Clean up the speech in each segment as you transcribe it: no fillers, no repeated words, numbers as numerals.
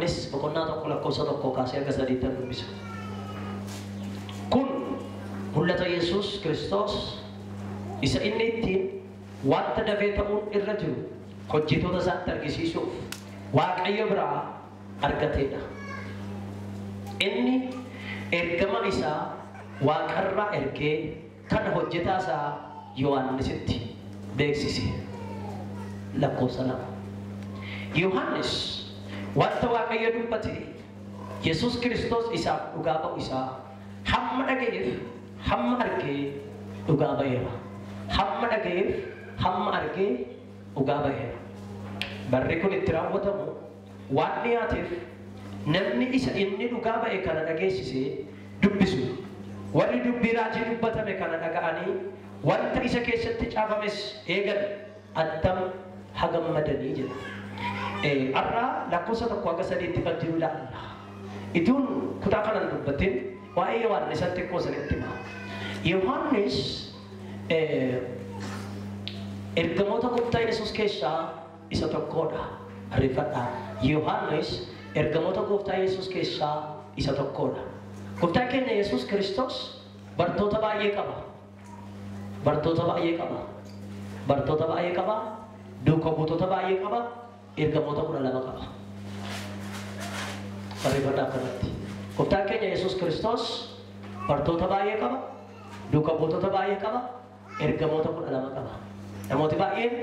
Yohaannis boqonnaa 1 lakkoofsa 1 kaasee hanga 3tti dubbisa. Kun mul'ata Yesuus Kiristoos isa inni ittiin wanta dafee ta'uun irra jiru hojjettoota isaatti argisiisuuf Waaqayyo biraa argateedha. Inni ergama isaa waaqarraa ergee kan hojjetaa isaa Yohaannisitti beeksise. Lakkoofsa 2. Yohaannis wanta Waaqayyo dubbate Yesuus Kiristoos isaaf dhugaa ba'u isaa hamma dhaga'eef hamma argee dhugaa ba'eera. Hamma dhaga'eef hamma argee dhugaa ba'eera. Barri kun itti raawwatamu waan dhiyaateef namni isa inni dhugaa ba'e kana dhageessisee dubbisu warri dubbii raajii dubbatame kana dhaga'anii wanta isa keessatti caafames eegan attam hagammadanii jedha. Har'a lakkoofsa 1 hanga 3tti kan jiru ilaalla. Ituun kutaa kanan dubbatin waa'ee Yohaannisatti xiqqoo isinitti hima. Yohaannis ergamoota gooftaa Yesuus keessaa isa tokkodha. Ariifadhaa. Yohaannis ergamoota gooftaa Yesuus keessaa isa tokkodha. Gooftaan keenya Yesuus Kiristoos bartoota baay'ee qaba. Bartoota baay'ee qaba. Bartoota baay'ee qaba. Duuka buutota baay'ee qaba. Ergamoota 12 qaba. Ariifadhaa kanatti. Gooftaan keenya Yesuus Kiristoos bartoota baay'ee qaba. Duuka buutota baay'ee qaba. Ergamoota 12 qaba. Namooti baay'een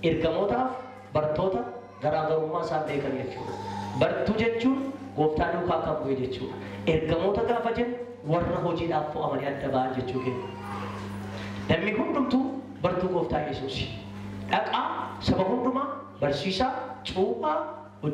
ergamootaaf bartoota garaagarummaa isaan beekan jechuudha. Bartuu jechuun gooftaa duukaa kan bu'e jechuudha. Ergamoota gaafa jennu warra hojiidhaaf fo'amanii adda ba'an jechuu keenya. Namni hundumtuu bartuu gooftaa Yesuusi. Dhaqaa saba hundumaa barsiisaa cuuphaa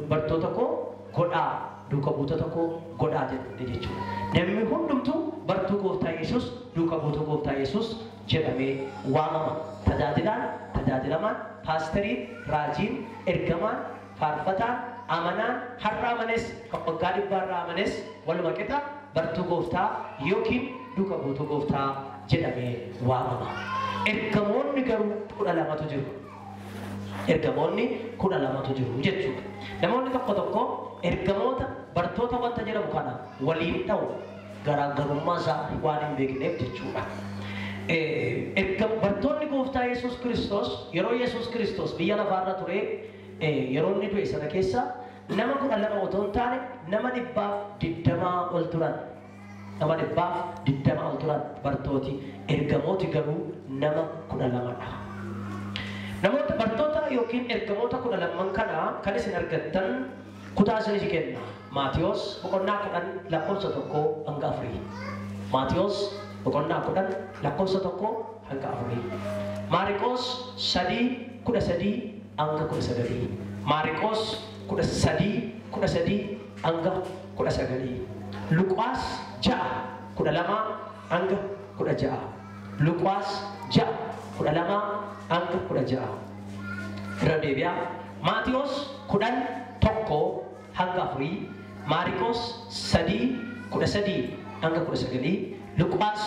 bartoota koo godhaa duuka buutota koo godhaa jedhamne jechuudha. Namni hundumtuu bartuu gooftaa Yesuus duuka buutuu gooftaa Yesuus jedhamee waamama. Tajaajilaan, tajaajilamaan, paasteriin, raajiin, ergamaan, faarfataan, amanaan, har'a amanes, kan waggaa 100 amanes waluma qixa bartuu gooftaa yookiin duuka buutuu gooftaa jedhamee waamama. Ergamoonni garuu 12tu jiru. Ergamoonni 12tu jiru jechuudha. Namoonni tokko tokko ergamoota bartoota wanta jedhamu kana waliin dha'u garaagarummaa isaa waan hin beekneef jechuudha. Bartoonni gooftaa Yesuus Kiristoos yeroo Yesuus Kiristoos biyya lafaarra ture yeroo inni du'e sana keessa nama 12 otoo hin taane nama 120 ol turan. Nama 120 ol turan bartooti. Ergamooti garuu nama 12dha. Namoota bartoota yookiin ergamoota 12 kana kan isin argattan kutaa isinii kenna. Maatiyos boqonnaa 10 lakkoofsa 1 hanga 4. Maatiyos boqonnaa 10 lakkoofsa 1 hanga 4. Maariqoos 3:13 hanga 19. Maariqoos 13:13 hanga 19. Luqaas 6:12 hanga 16. Luqaas 6:12 hanga 16. Irra deebi'aa. Maatiyos 10:1 hanga 4. Maariqoos 3:13 hanga 19. Luqaas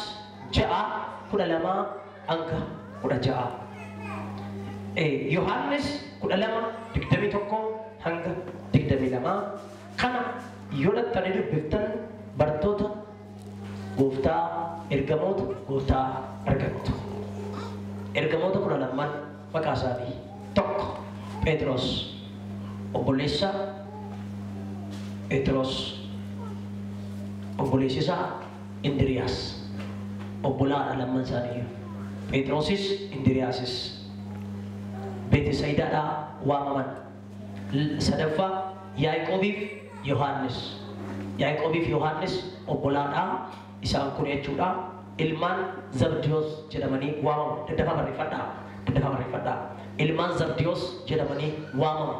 6:12 hanga 16. Yohaannis 12:21 hanga 22. Kana yoo dhattanii dubbiftan bartoota gooftaa ergamoota gooftaa argattu. Ergamoota 12 maqaa isaanii 1 Phexros obboleessa Phexros obboleessi isaa Indiriyaas obbolaadha lamman isaanii. Phexrosis Indiriyaasis Beetisayidaadhaa waamaman. 3ffaa Yaaqoobiif Yohaannis. Yaaqoobiif Yohaannis obbolaadhaa isaan kun jechuudha. Ilmaan Zabdiyoos jedhamanii waamamu. Daddafaa barreeffadhaa. Daddafaa barreeffadhaa. Ilmaan Zabdiyoos jedhamanii waamamu.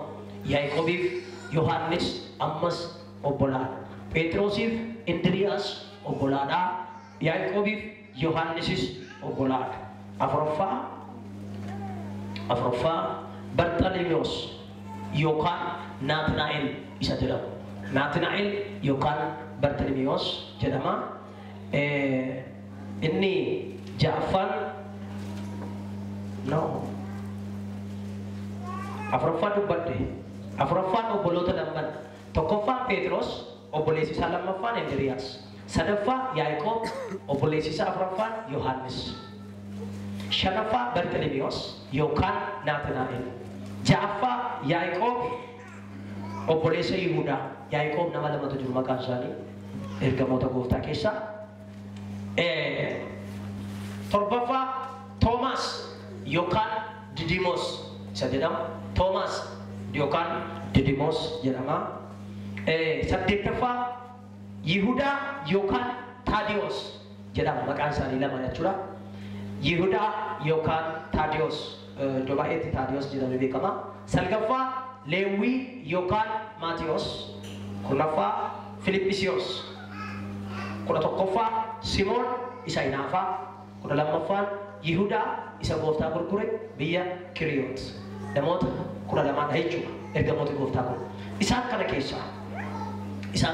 Yaaqoobiif Yohaannis ammas obbolaadha. Phexrosiif Indiriyaas obbolaadhaa. Yaaqoobiif Yohaannisis obbolaadha. 4ffaa Barxalemiyoos yookaan Naatnaa'el isa jedhamu. Naatnaa'el yookaan Barxalemiyoos jedhama. Inni 6ffaan no 4ffaan dubbadhe. 4ffaan obboloota lamman Tokkoffaan Phexros, obboleessi isaa lammaffaan Indiriyaas. Sadaffaa Yaaqoob, obboleessi isaa afuraffaan Yohaannis. Shanaffaa Barxilimiyoos yookaan Naatinaa'el. Ja'affaa Yaaqoob, obboleessa Yihudaa. Yaaqoob nama lamatu jiru maqaan isaanii ergamoota gooftaa keessaa. Torbaffaa Toomaas yookaan Didimoos isa jedhama. Toomaas yookaan Didimoos jedhama. Saddeettaffaa Yihudaa yookaan Taadiyoos jedhama, maqaan isaanii lama jechuudha. Yihudaa yookaan Taadiyoos, iddoo baay'eetti Taadiyoos jedhamee beekama. Salgaffaa Leewwii yookaan Maatiyos. 10ffaa Filiphisiyoos. 11ffaa Simoon isa hinaafaa. 12ffaan Yihudaa isa gooftaa gurgure biyya Kiriyoot. Namoota 12dha jechuudha ergamoota gooftaa kun. Isaan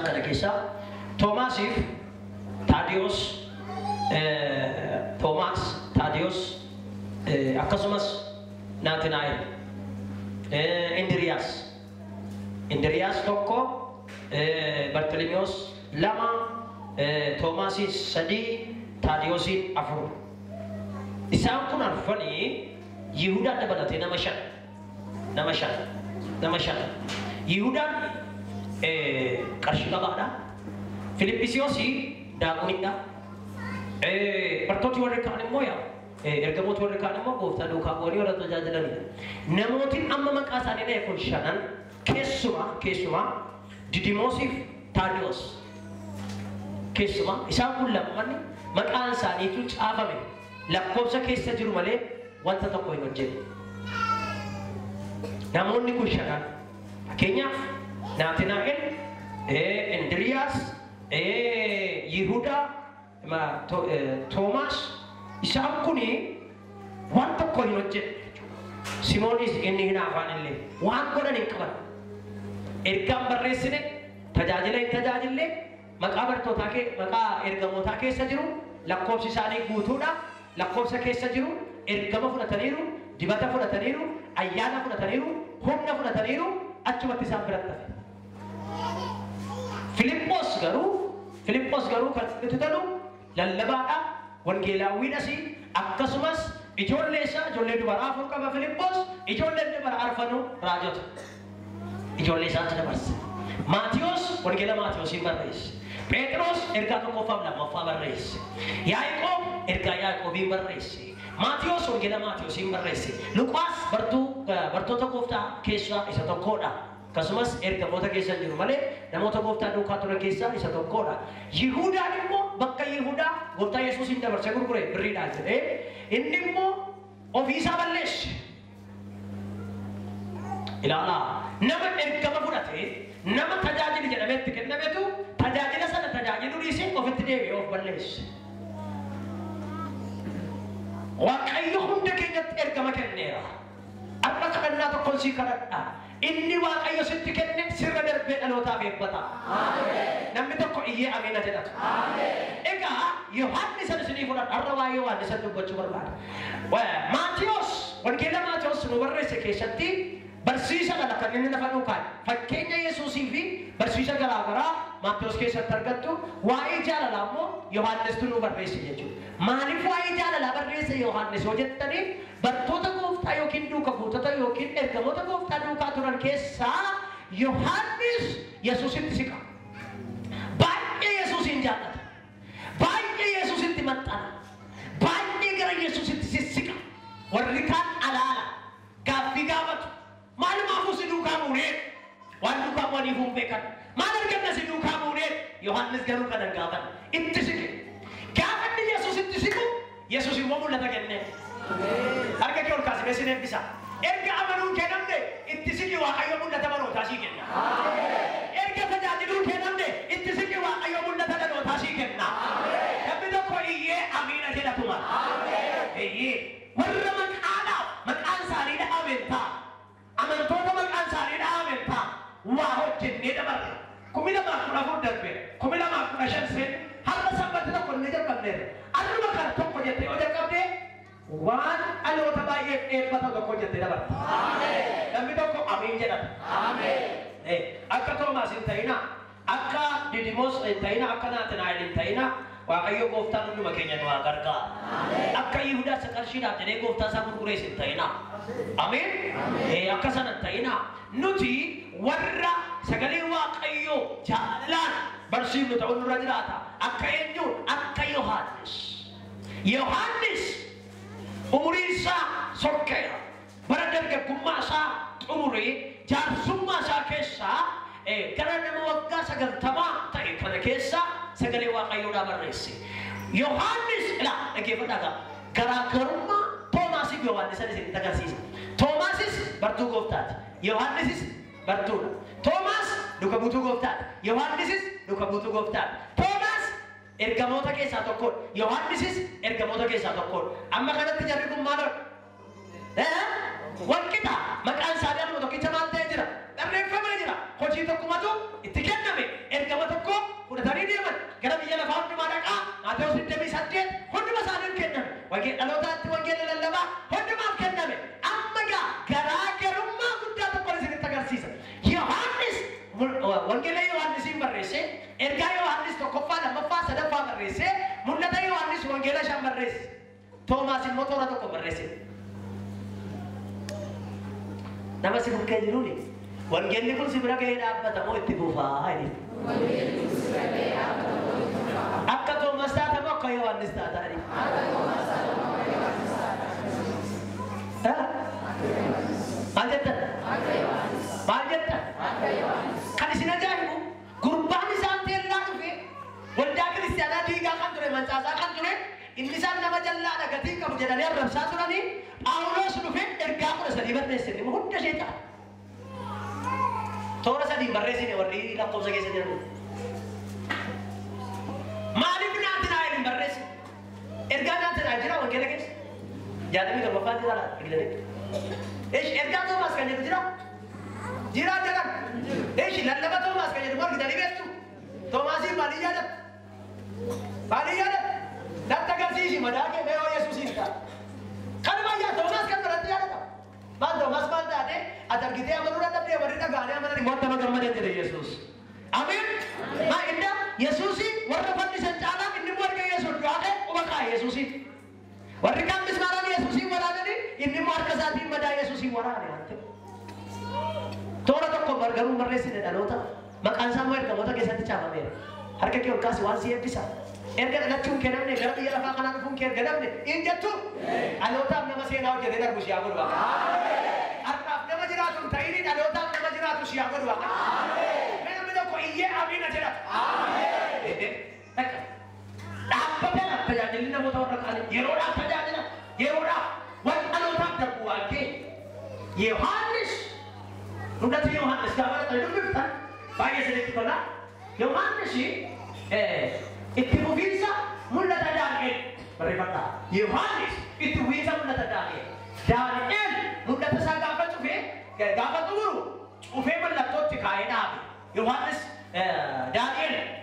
kana keessaa Toomaasiif Taadiyoos, Toomaas, Taadiyoos, akkasumas Naatinaa'el, Indiriyaas tokko, Bartilimiyoos lama, Toomaasiin sadii, Taadiyoosiin afur. Isaan kun arfanii Yihudaan dabalatee nama shan. Nama shan. Nama shan. Yihudaan qarshii qabaadha. Filiphisiyoosii daaqonidha. Bartooti warri kaan immoo yaa ergamooti warri kaan immoo gooftaa duukaa bu'anii warra tajaajilanidha. Namootiin amma maqaa isaanii dha'e kun shanan keessumaa Didimoosiif Taadiyoos, keessumaa isaan kun lammanni maqaan isaaniitu caafame lakkoofsa keessa jiru malee wanta tokko hin hojjenne. Namoonni kun shanan, fakkeenyaaf Naatinaa'el, Indiriyaas, Yihudaa, Toomaas, isaan kun waan tokko hin hojjenne. Simoonis inni hinaafaan illee waan godhan hin qaban. Ergaan barreessine, tajaajila hin tajaajille, maqaa bartootaa maqaa ergamootaa keessa jiru, lakkoofsi isaanii guutuudha. Lakkoofsa keessa jiru, ergama fudhataniiru, dibata fudhataniiru, ayyaana fudhataniiru, humna fudhataniiru, achumatti isaan biratti hafe. Filiphos garuu kan itti tolu lallabaadha, wangeelaawwiidhas, akkasumas ijoollee isaa, ijoollee dubaraa afur qaba Filiphos, ijoolleen dubara arfanuu raajota. Ijoollee isaatti dabarse. Maatiyos wangeela Maatiyosiin barreesse. Phexros ergaa tokkoffaaf lammaffaa barreesse. Yaaqoob ergaa Yaaqoobiin barreesse. Maatiyos wangeela Maatiyosiin barreesse. Luqaas bartuu bartoota gooftaa keessaa isa tokkodha. Akkasumas ergamoota keessa hin jiru malee namoota gooftaa duukaa turan keessaa isa tokkodha. Yihudaan immoo bakka Yihudaa gooftaa Yesuusin dabarsee gurgure birriidhaan jedhee inni immoo ofiisaa balleesse. Ilaalaa, nama ergama fudhatee, nama tajaajili jedhamee itti kennametu tajaajila sana tajaajiluu dhiisee ofitti deebi'ee of balleesse. Waaqayyo hunda keenyatti ergama kenneera. Har'a kadhannaa tokkoon sii kadhadha. Inni Waaqayyo sitti kenne sirra darbee dhalootaaf eebbata. Namni tokko iyyee amiina jedhatu. Egaa Yohaannis ani isinii fudhadha. Har'a waa'ee Yohaannis dubbachuu barbaada. Maatiyos, wangeela Maatiyos nu barreesse keessatti barsiisa kana kan inni lafa nuu kaa'e. Fakkeenya Yesuusii fi barsiisa garaa garaa Maatiyos keessatti argattu, waa'ee jaalalaa immoo Yohaannistu nu barreesse jechuudha. Maaliif waa'ee jaalalaa barreesse Yohaannis yoo jettanii, bartoota gooftaa yookiin duuka buutota yookiin ergamoota gooftaa duukaa turan keessaa Yohaannis Yesuusitti siqa. Baay'ee Yesuusin jaallata. Baay'ee Yesuusitti maxxana. Baay'ee gara Yesuusitti sissiqa. Warri kaan alaala. Gaaffii gaafatu. Maalumaafuu si duukaa buunee? Waan duukaa bu'aniif hin beekan. Maal arganna si duukaa buunee? Yohaannis garuu kanan gaafan. Itti siqe. Gaafa inni Yesuusitti siqu, Yesuus immoo mul'ata kennee. Harka kee ol kaasee sin eebbisa. Erga amanuun kennamne, itti siqi, Waaqayyo mul'ata barootaa sii kenna. Erga tajaajiluun kennamne, itti siqi, Waaqayyo mul'ata dhalootaa sii kenna. Namni tokko iyyee amiina jedhatuma. Iyyee warra maqaadhaaf maqaan isaanii dhahamen ta'a. Amantoota maqaan isaanii dhahamen ta'a. Waa hojjennee dabarre. 2014 darbe. 2015 seen har'a sanbata tokko inni jalqabneerra. Har'uma kana tokko jettee yoo jalqabdee waan dhaloota baay'eef eebbata tokko jettee dabarta. Namni tokko amiin jedhama. Akka Toomaas hin ta'inaa, akka Didimoos hin ta'inaa, akka Naatinaa'el hin ta'inaa. Waaqayyo gooftaan hunduma keenya nu haa gargaaru. Akka Yihudaa isa qarshiidhaaf jedhee gooftaa isaa gurgurees hin ta'inaa. Ameen. Akka sana hin ta'inaa. Nuti warra sagalee Waaqayyoo jaalalaan barsiifnu ta'uun nurra jiraata. Akka eenyu? Akka Yohaannis. Yohaannis umuriin isaa sokkeera. Bara dargaggummaa isaa xumuree jaarsummaa isaa keessaa gara nama waggaa 90 ta'e kana keessa sagalee Waaqayyoodhaa barreesse. Yohaannis ilaa dhaggeeffadhaa garaagarummaa Toomaasiif Yohaannisan isinitti agarsiisa. Toomaasis bartuu gooftaati. Yohaannisis bartuudha. Toomaas duuka buutuu gooftaati. Yohaannisis duuka buutuu gooftaati. Toomaas ergamoota keessaa tokkodha. Yohaannisis ergamoota keessaa tokkodha. Amma kanatti jarri kun maal walqixa maqaan isaanii amma tokkicha maal ta'ee jira? Barreeffamee jira. Hojii tokkumatu itti kenname. Ergama tokko fudhatanii deeman. Gara biyya lafaa hundumaa dhaqaa. Maatewos 28 hunduma isaaniif kenname. Wangeela dhalootaatti wangeela lallabaa hundumaaf kenname. Amma gaa garaagarummaa guddaa tokko isinitti agarsiisa. Yohaannis wangeela Yohaannisiin barreesse, ergaa Yohaannis 1ffaa, 2ffaa, 3ffaa barreesse, mul'ata Yohaannis wangeela 5 barreesse. Toomaas immoo toora 1 barreesse. Nama si bukkee jiruuni wangeelli kun si bira ga'ee dhaabbata moo itti fufaa jedhe. Akka Toomaas taata moo akka Yohaannis taata jedhe. Maal jettan? Maal jettan? Kan isin ajaa'ibu gurbaan isaan teellaa dhufe waldaa kiristaanaa diigaa kan ture mancaasaa kan ture inni isaan nama jallaadha gatii qabu jedhanii arrabsaa turanii Phaawulos dhufe ergaa 13 barreesse inni hunda ishee ta'a. Toora 3 barreessine warri lakkoofsa keessa jiran. Maaliif Naatinaa'el hin barreessine? Ergaa Naatinaa'el jira wangeela keessa? 67ffaan jira laata argitanii? Eesh ergaa Toomaas kan jedhu jira? Jira jedhan. Eesh lallaba Toomaas kan jedhu argitanii beektu? Toomaasiin maalii yaadatu? Maalii yaadatu? Natti agarsiisi madaa kee mee yoo Yesuusiin ta'a. Kanuma yaa Toomaas kan biratti yaadata. Maal Toomaas maal taate ati argitee amanuu dadhabdee warri dhaga'anii amanan immoo attama gammadan jedhe Yesuus. Ameen. Maa inda Yesuusi warra fannisan caalaa inni immoo erga Yesuus du'aa ka'e quba kaa'e Yesuusiin. Warri kaan mismaaraan Yesuusiin waraananii inni immoo harka isaatiin madaa Yesuusiin waraane waan ta'eef. Toora tokko garuu barreessine dhaloota maqaan isaa immoo ergamoota keessatti caafameera. Harka kee ol kaasi waan si eebbisa. Erga dhalachuun kee namne gara biyya lafaa kanaa dhufuun kee erga namne hin jettu dhalootaaf nama seenaa hojjetee darbu si haa godhu Waaqa. Har'aaf nama jiraatu hin ta'ini dhalootaaf nama jiraatu si haa godhu Waaqa. Mee namni tokko iyyee amiina jedhata. Dhaabbateera tajaajilli namoota warra kaanii yeroodhaaf tajaajila yeroodhaaf waan dhalootaaf darbu waan kee. Yohaannis mul'ata Yohaannis gaafa dhaqanii dubbiftan baay'ee isinitti tola. Yohaannis itti fufiinsa mul'ata Daani'el barreeffadhaa. Yohaannis itti fufiinsa mul'ata Daani'el. Daani'el mul'ata isaa gaafa cufee gaafa xumuru cufee mallattootti kaa'ee dhaabe. Yohaannis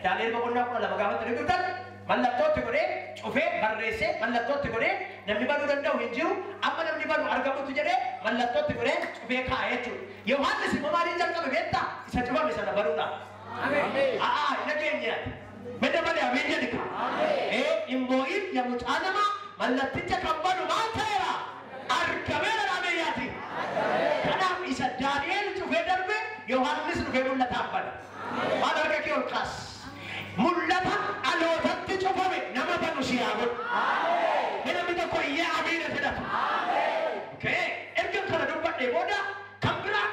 Daani'el boqonnaa 12 gaafa itti dubbiftan mallattootti godhee cufee barreessee mallattootti godhee namni banuu danda'u hin jiru amma namni banu argamutti jedhee mallattootti godhee cufee kaa'ee jechuudha. Yohaannis immoo maaliin jalqabe beektaa? Isa cufame sana banuudhaaf. A'aa hin dhageenye. Meda malee ameen jedhi kaa. Hin boo'in yaa mucaa namaa mallatticha kan banu maal ta'eera? Argameera dhaabee. Kanaaf isa Daani'el cufee darbe Yohaannis dhufee mul'ataaf bane. Maal harka kee ol kaas. Mul'ata dhalootatti cufame nama banu si haa godhu. Mee namni tokko iyyee amiina jedhatu. Erga kana dubbadhee booda kan biraa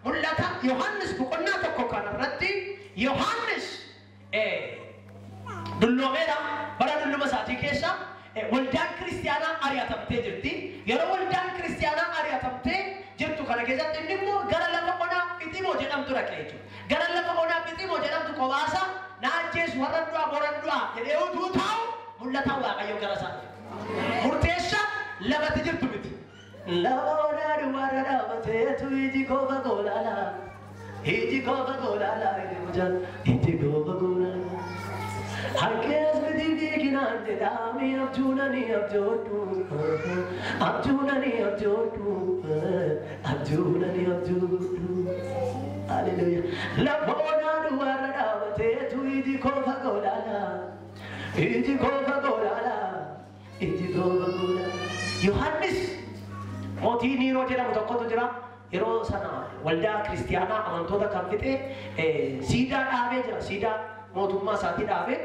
mul'ata Yohaannis boqonnaa 1 kanarratti Yohaannis dulloomeera bara dulluma isaatii keessa waldaan kiristaanaa ari'atamtee jirti. Yeroo waldaan kiristaanaa ari'atamtee jirtu kana keessatti inni immoo gara lafa onaa Fiximoo jedhamtu dhaqe jechuudha. Gara lafa onaa Fiximoo jedhamtu kophaasa na ajjeesu warra du'aa boran du'aa jedhee utuu taa'u mul'ata Waaqayyo gara isaa dhufe. Murteessa lafatti jirtu miti. Lafa onaa duwwaarra dhaabbateetu iji koo fagoo laala. Iji koo fagoo laala iji koo fagoo laala. Harkees miti fiiginaan jedhaami abjuunanii abjoodhu. Abjuunanii abjoodhu. Abjuunanii abjoodhu. Haleluuyaa. Lafa onaa duwwaarra dhaabateetu iji koo fagoo laala. Iji koo fagoo laala. Iji koo fagoo laala. Yohaannis mootii Niiroo jedhamu tokkotu jira. Yeroo sana waldaa kiristiyaanaa amantoota kan fixe siidaa dhaabee jira. Siidaa mootummaa isaatii dhaabee.